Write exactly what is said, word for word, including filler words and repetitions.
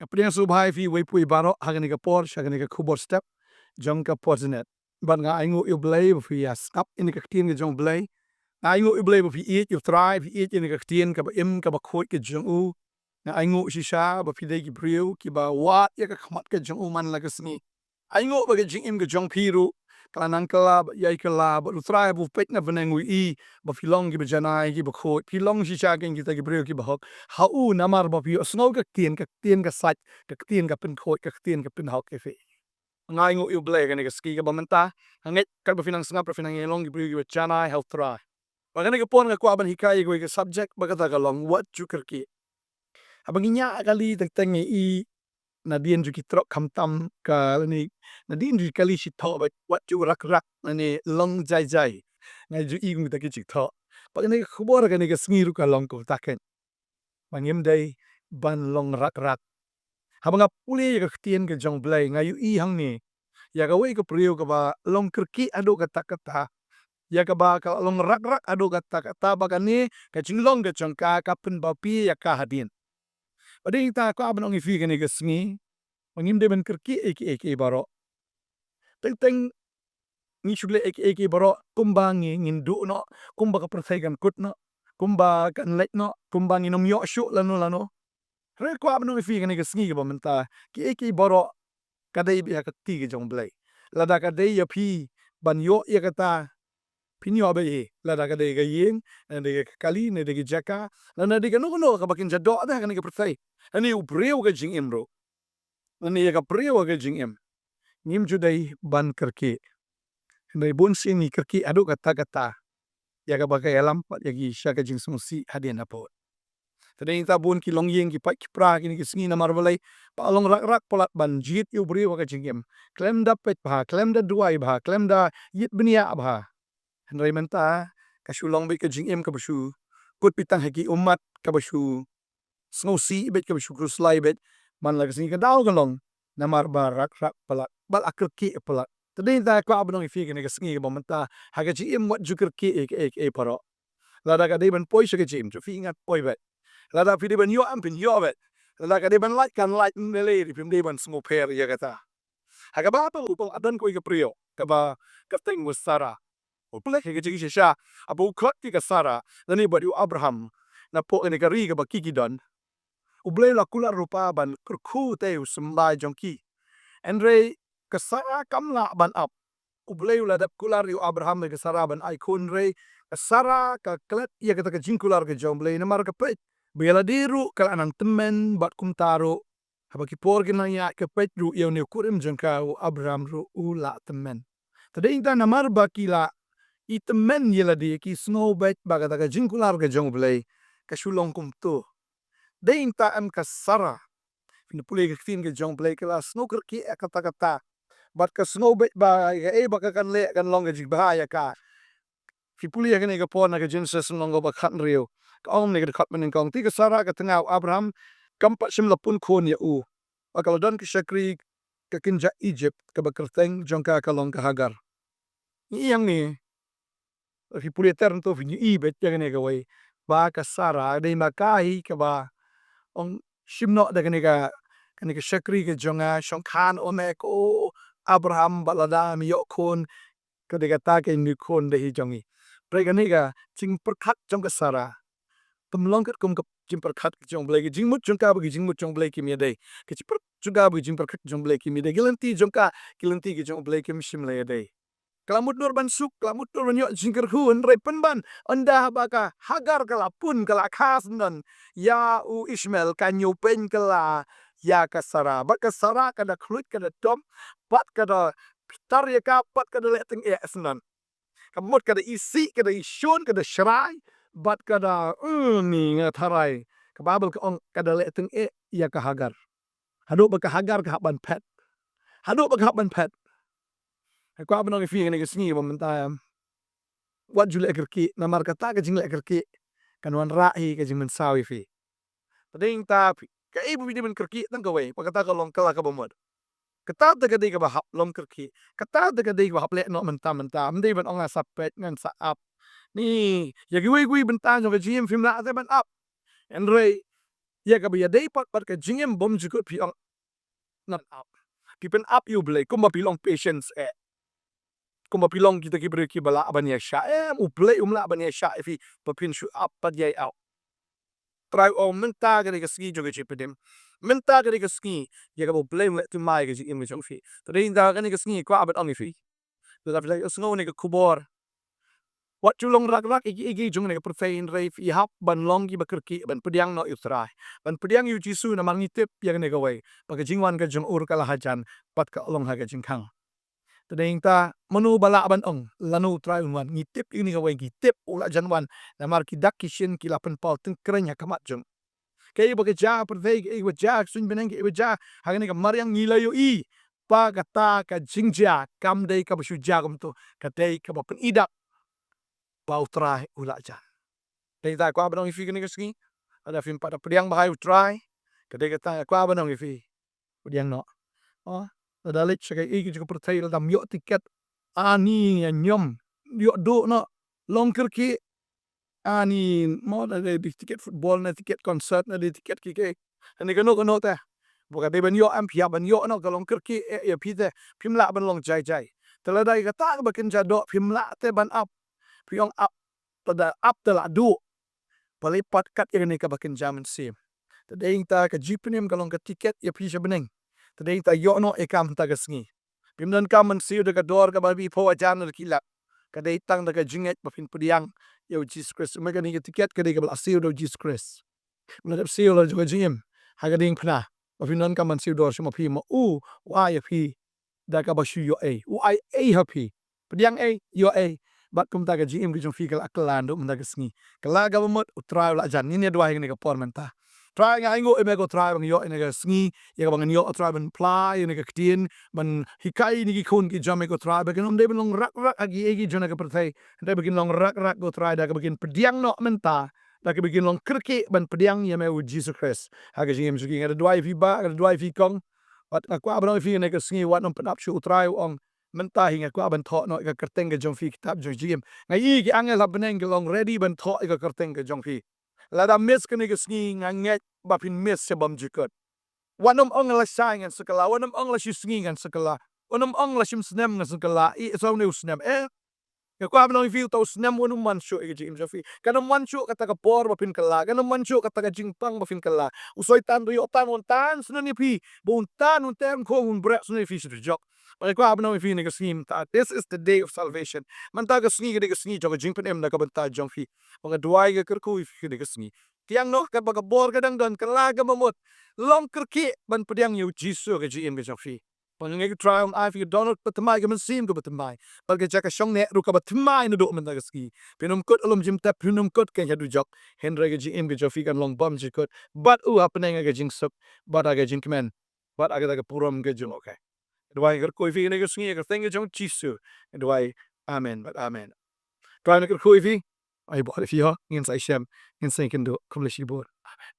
Nga pdiang sngewbha ïa phi wei pa wei baroh ha kane ka por, sha kane ka khubor step jong ka Podnet. Bad nga ainguh ïa U Blei ba phi ïa sngap ïa kane ka ktien ka jong U Blei. Nga ainguh ïa U Blei ba phi ïeit ïa U Trai, phi ïeit ïa kane ka ktien kaba im kaba khuid ka jong u. Nga ainguh shisha ba phi dei ki briew kiba wad ïa ka khmat ka jong u man la ka sngi. Ainguh ba ka jingim ka jong phi ruh ka la nang kylla bad ïai kylla bad U Trai ba u peit na bneng u ïohi ba phi long kiba janai kiba khuid, phi long shisha kein kita ki briew kiba hok ha u, namar ba phi ïohsngew ka ktien, ka ktien ka sait, ka ktien ka pynkhuid, ka ktien ka pynhok ïa phi. Nga ainguh ïa U Blei kane ka sngi kaba mynta. Nga ngeit katba phi nang sngap ruh phi nang ïai long ki briew kiba janai ha U Trai. Bad kane ka por nga kwah ban hikai ïa kawei ka subject ba kata ka long wat ju kyrkieh. Haba ngi ñiah kali teng teng ngi i nadien ju ki trok khamtam ka lane nadien ju kali shi thoh ba wat ju rak rak lane long jai jai. Nga ju i kum kita ki shi thoh. Bad kane ka khubor kane ka sngi ruh ka long kumta kein. Ba ngim dei ban long rak rak. Haba nga pule ïa ka ktien ka jong U Blei nga ïohi hangne ïa kawei ka briew kaba long kyrkieh haduh katta katta, ïa kaba ka long rak rak haduh katta katta, ba kane ka jinglong ka jong ka ka pynbiang ïa ka hadien. Bad dei ta kwah ban ong ïa phi kane ka sngi ba ngim dei ban kyrkieh ïa kiei kiei baroh. Teng teng ngi shu leh ïa kiei kiei baroh kumba ngi, ngin duh noh, kumba ka pyrthei kan kut noh, kumba kan leit noh, kumba ngin ym ïoh shuh lano lano. Hynrei kwah ban ong ïa phi kane ka sngi kaba mynta, kiei kiei baroh ka dei beit ha ka kti ka jong U Blei. Lada ka dei ïa phi ban ïoh ïa kata, phin ïoh beit hi. Lada ka dei ka ïing, lada dei ka kali, lada dei ka jaka, lada dei kano kano kaba kin ja doh da ha kane ka pyrthei, lane u briew ka jingim ruh, lane ïa ka briew ka jingim, ngim ju dei ban kyrkieh. Hynrei bun sien ngi kyrkieh haduh katta katta ïa kaba ka ïalam pat ïa ngi sha ka jingsngewsih hadien habud. Te dei ta bun ki longïing ki pait ki pra kine ki sngi namar balei? Ba long rak rak palat ban jied ïa u briew ha ka jingim. Khlem da peit bha, khlem da duwai bha, khlem da ïit bniah bha. Hynrei mynta ka shu long beit ka jingim kaba shu kut beit tang ha ki ummat, kaba shu sngewsih beit, kaba shu khuslai beit. Man la ka sngi ka daw ka long namar ba rak rak palat, ba la kyrkieh palat. Te dei ta kwah ban ong ïa phi kane ka sngi kaba mynta, ha ka jingim wat ju kyrkieh ïa kiei kiei baroh. Lada ka dei ban poi sha ka jingim, ju phi ngat poi beit. Lada phi dei ban ïoh em, phin ïoh beit. Lada ka dei ban lait kan lait, ym lei lei ruh phim dei ban sngewpher ïa kata. Ha kaba ha u Baibl la don kawei ka briew kaba kyrteng u Sara. U Blei ha ka jingshisha haba u khot ïa ka Sara lane bad u Abraham napoh kane ka ri kaba ki ki don, U Blei u la kular ruh pa ban kyrkhu te u symbai jong ki. Hynrei ka Sara kam lah ban ap. U Blei u la dep kular ïa u Abraham bad ka Sara ban ai khun, hynrei ka Sara ka klet ïa kata ka jingkular ka jong U Blei namar ka peit ba ïa lade ruh ka la nang tymmen bad kumta ruh haba ki por ki nang ïaid ka peit ruh ïa une u kurim jong ka u Abraham ruh u la tymmen. Te dei ta namar ba ki la i tymmen ïa lade, ki sngew beit ba kata ka jingkular ka jong U Blei ka shu long kumto. Dei ta em ka Sara, phin pule ka ktien ka jong U Blei, ka la sngew kyrkieh ïa kata kata. Bad ka sngew beit ba kaei ba ka kan leh kan long ka jingbha ïa ka. Phi pule ïa kane ka por na ka Genesis lynnong kaba khathynriew, ka ong ne ka dkhot mynnyngkong, te ka Sara ka tnga u Abraham kam pat shym la pun khun ïa u. Ba ka la don ka shakri ka kynja Egypt kaba kyrteng jong ka ka long ka Hagar. Ngi ïa ngi, phi pule ter nto phin ïohi beit ïa kane kawei, ba ka Sara dei ma ka hi kaba ong shim noh da kane ka, kane ka shakri ka jong nga, shong kha noh me ko Abraham, bad lada me ïoh khun ka dei kata ka ïing khun da hi jong ngi. Hynrei kane ka jingpyrkhat jong ka Sara kam long katkum ka jingpyrkhat ka jong U Blei, ka jingmut jong ka bad ka jingmut jong U Blei kim ïadei. Ka jingpyrkhat jong ka bad ka jingpyrkhat jong U Blei kim ïadei. Ka lynti jong ka, ka lynti ka jong U Blei kim shym la ïadei. Ka la mut dur ban suk, ka la mut dur ban ïoh jingkyrkhu, hynrei pynban ynda ba ka Hagar ka la pun, ka la kha syndon ïa u Ishmael, ka ñiewbeiñ ka la ïa ka Sara. Bad ka Sara ka da khluit, ka da dom, bad ka da bitar ïa ka, bad ka da leh tyngeh syndon. Ka mut ka da isih, ka da ishun, ka da shrai, bad ka da, mm, ni nga tharai. Ka Baibl ka ong ka da leh tyngeh ïa ka Hagar. Haduh ba ka Hagar ka hap ban phet. Haduh ba ka hap ban phet. Nga kwah ban ong ïa phi kane ka sngi ba mynta, em, wat ju leh kyrkieh, namar kata ka jingleh kyrkieh kan wanrah hi ka jingmynsaw ïa phi. Te dei ta phi, kaei ba phi dei ban kyrkieh tang kawei, ba kata ka long ka la kaba mut. Kata te ka dei kaba hap long kyrkieh. Kata te ka dei kaba hap leh noh mynta mynta. Ym dei ban ong nga sa peit, ngan sa ap. Ni, ïa kiwei kiwei bynta jong ka jingim phim lah te ban ap. Hynrei ïa kaba ïadei pat bad ka jingim bymjukut phi ong, ngan ap. Phi pynap ïa U Blei kumba phi long patient eh. Kumba phi long kita ki briew kiba lah ban ïaishah eh, U Blei um lah ban ïaishah ïa phi ba phin shu ap pat ïa U Trai. U ong mynta ka dei ka sngi jong ka jingpynim. Mynta ka dei ka sngi ïa kaba U Blei un leh thymmai ïa ka jingim ka jong phi. Te dei mynta kane ka sngi kwah ban ong ïa phi, lada phi la ïohsngew ïa kane ka khubor, wat ju long rak rak ïa ki, ïa ki jong kane ka pyrthei, hynrei phi hap ban long kiba kyrkieh ban pdiang noh ïa U Trai, ban pdiang ïa U Jisu, namar ngi tip ïa kane kawei, ba ka jingwan ka jong u ruh ka la hajan bad ka long ha ka jingkhang. Te dei mynta mano ba lah ban ong lano U Trai un wan? Ngi tip ïa kane kawei, ngi tip u la jan wan, namar ki dak ki shin ki la pynpaw tyngkreiñ ha khmat jong u. Kaei ba ka jia ha pyrthei, kaei ba jia ha ka suiñ bneng, kaei ba jia ha kane ka mariang, ngi la ïohi ba kata ka jingjia kam dei kaba shu jia kumto, ka dei kaba pyni dak ba U Trai u la jan. Te dei mynta kwah ban ong ïa phi kane ka sngi, lada phim pat pdiang bha ïa U Trai, ka dei kata kwah ban ong ïa phi, pdiang noh. Oh, lada leit sha kaei kaei ka jong ka pyrthei, lada ym ïoh tiket, ani ïa ñiom, ïoh duh noh, long kyrkieh. Ani mo, lada dei tiket football ne tiket concert ne dei tiket kiei kiei, ani kano kano te, ba ka dei ban ïoh, em, phi hap ban ïoh noh, ka long kyrkieh eh ïa phi te, phim lah ban long jai jai. Te lada ïa kata kaba kynja doh phim lah te ban ap, phi ong ap, lada ap te lah duh, balei pat kat ïa kane kaba kynja mynsiem? Te dei mynta ka jingpynim ka long ka tiket ïa phi sha bneng. Te dei mynta ïoh noh ïa ka mynta ka sngi. Phim donkam ban siew da ka dor kaba phi phew hajar ne da ki lak. Ka dei tang da ka jingngeit ba phin pdiang ïa U Jisu Khrist. Kumne kane ka tiket ka dei kaba la siew da U Jisu Khrist. Ba la dep siew la jong ka jingim ha ka diengphna. Ba phim donkam ban siew dor sha ma phi, ma u u ai ïa phi da kaba shu ïoh ei. U ai ei ha phi. Pdiang ei, ïoh ei. Bad kumta ka jingim ka jong phi ka la kylla naduh mynta ka sngi. Kylla kaba mut U Trai u la jan. Ngin ïa duwai ha kane ka por mynta. Trai, nga ainguh ïa me ko Trai ba ngi ïoh ïa kane ka sngi, ïa kaba ngan ïoh Trai ban phla ïa kane ka ktien, ban hikai ïa kine ki khun ki jong me ko Trai, ba kin ym dei ban long rak rak ha kiei kiei jong kane ka pyrthei, hynrei ba kin long rak rak ko Trai da kaba kin pdiang noh mynta, da kaba kin long kyrkieh ban pdiang ïa me U Jisu Khrist ha ka jingim jong ki. Nga da duwai ïa phi bah, nga da duwai ïa phi kong. Bad nga kwah ban ong ïa phi kane ka sngi, wat nym pynap shuh, U Trai u ong mynta hi nga kwah ban thoh noh ïa ka kyrteng ka jong phi ha ka kitab jong ka jingim. Nga ïohi ki angel ha bneng ki long ready ban thoh ïa ka kyrteng ka jong phi. Lada miss kane ka sngi, nga ngeit ba phin miss sha bymjukut. Wat nym ong la shai ngan sa kylla, wat nym ong la shi sngi ngan sa kylla, wat nym ong la shim snem ngan sa kylla, i sa une u snem eh. Nga kwah ban ong ïa phi, uta u snem un ym wan shuh ïa ka jingim jong phi. Kan ym wan shuh kata ka por ba phin kylla, kan ym wan shuh kata ka jingpang ba phin kylla. U Soitan u ïoh tan, un tan sngewthuh ïa phi, ba un tan, un tan khong, un brek sngewthuh ïa phi sha dujok. Bad nga kwah ban ong ïa phi kane ka sngi mynta, this is the day of salvation. Mynta ka sngi ka dei ka sngi jong ka jingpynim na ka bynta jong phi. Bad nga duwai, nga kyrkhu ïa phi kane ka sngi, pdiang noh katba ka bor ka dang don, kylla kaba mut, long kyrkieh ban pdiang ïa U Jisu ha ka jingim ka jong phi. Bad nga ngeit ko Trai un ai ïa phi ka dohnud kaba thymmai, ka mynsiem kaba thymmai, bad ka jaka shong neh ruh kaba thymmai naduh mynta ka sngi. Phin ym kut ha lum jingtep, phin ym kut keiñ ha dujok, hynrei ka jingim ka jong phi kan long bymjukut bad u ha pdeng ka jingsuk bad ka jingkmen bad kata ka burom ka jong u. Nga duwai, nga kyrkhu ïa phi kane ka sngi ha ka kyrteng ka jong U Jisu. Nga duwai. Amen bad amen. Trai un kyrkhu ïa phi. Ai bor ïa phi ho. Ngin sa ïashem, ngin sa ïakynduh kumba shibun. Amen.